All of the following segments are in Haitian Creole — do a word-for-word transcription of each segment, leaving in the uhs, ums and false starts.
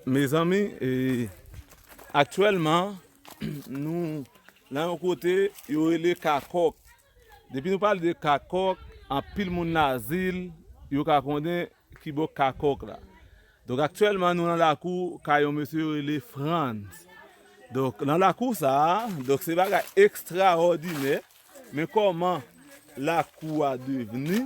Mezanmi, e, aktyèlman, nou nan yon kote yo rele Kakòk. Depi nou pale de Kakòk, anpil moun Lazil, yo ka konnen ki bò Kakòk la. Donk, aktyèlman, nou nan lakou kay yon mesye yo rele Frantz. Donk, nan lakou sa a, donk, se bagay ekstraòdinè. Men kòman lakou a devni.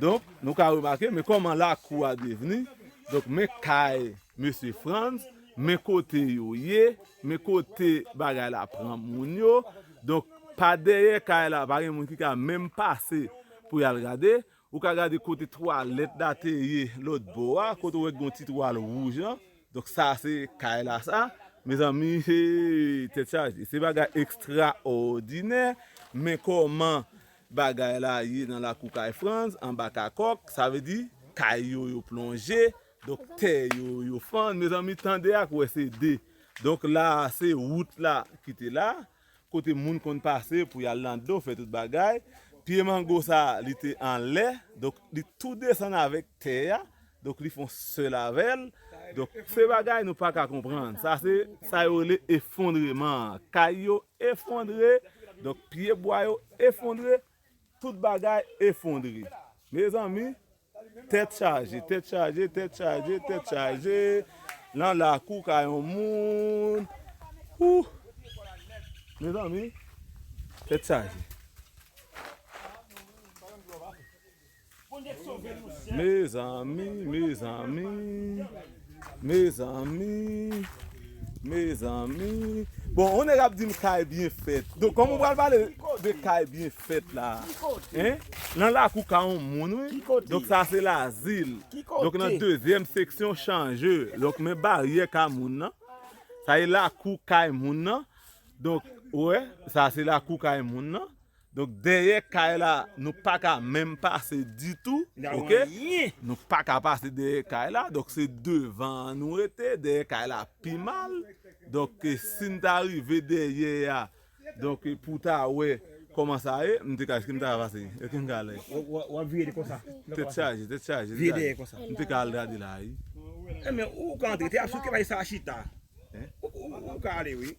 Donk, nou ka remake, men kòman lakou a devni. Donk, men kay mesye Frantz, men kote yo ye, men kote bagay la pran moun yo. Donk, pa dèyè kay la, pa gen moun ki ka menm pase pou y al gade. Ou ka gade kote twalèt la te ye lòt bò a, kote w wè gen yon ti twal wouj lan. Donk, sa se kay la sa. Mezanmi, he, tèt chaje. Se bagay ekstraòdinè. Men kòman bagay la ye nan lakou kay Frantz, anba Kakòk, sa vle di kay yo, yo plonje. Donk, tè yo, yo fann. Mezanmi, tande ak wè se de. Donk, la, se wout la ki te la. Kote moun konn pase pou y al nan dlo, fè tout bagay. Pye mango sa, li te anlè, donk li tou desann avèk tè a, donk li fè yon sèl avè l. Donk, se bagay nou pa ka konprann. Sa se sa yo rele efondreman an. Kay yo efondre, donk pye bwa yo efondre, tout bagay efondre. Mezanmi, tèt chaje, tèt chaje, tèt chaje, tèt chaje. Nan lakou kay yon moun. Ouh! Mezanmi, tèt chaje. Mezanmi, mezanmi. Mezanmi, mezanmi. Bon, yon nèg ap di m kay byen fèt. Donk, kòman w pral pale de kay byen fèt la? Hein? Nan lakou ka yon moun, wi. Donk, sa se Lazil. Donk, nan dezyèm seksyon chanje. Donk, men baryè ka moun nan. Sa e lakou kay moun nan. Donk, wè, sa se lakou kay moun nan. Donk, dèyè kay la, nou pa ka menm pase ditou, oke? Nou pa ka pase dèyè kay la, donk se devan an nou rete, dèyè kay la pi mal. Donk, e, si n ta rive dèyè a, donk, e, pou ta wè kòman sa ye, m te ka, ki m ta pase, e ki m ka lè? W ap vire konsa. Tèt chaje, tèt chaje. Vire dèyè konsa. M te ka al gade la, wi. Enben, ou ka antre, te ap souke bay sa chita. Ou, ou, ou ka ale, wi.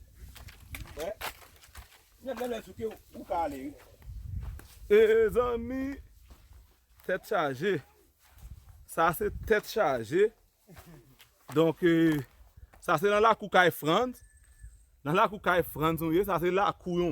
Wè. Mezanmi, tèt chaje. Sa se tèt chaje. Donk, e, sa se nan lakou kay Frantz. Nan lakou kay Frantz, nou ye, sa se lakou yon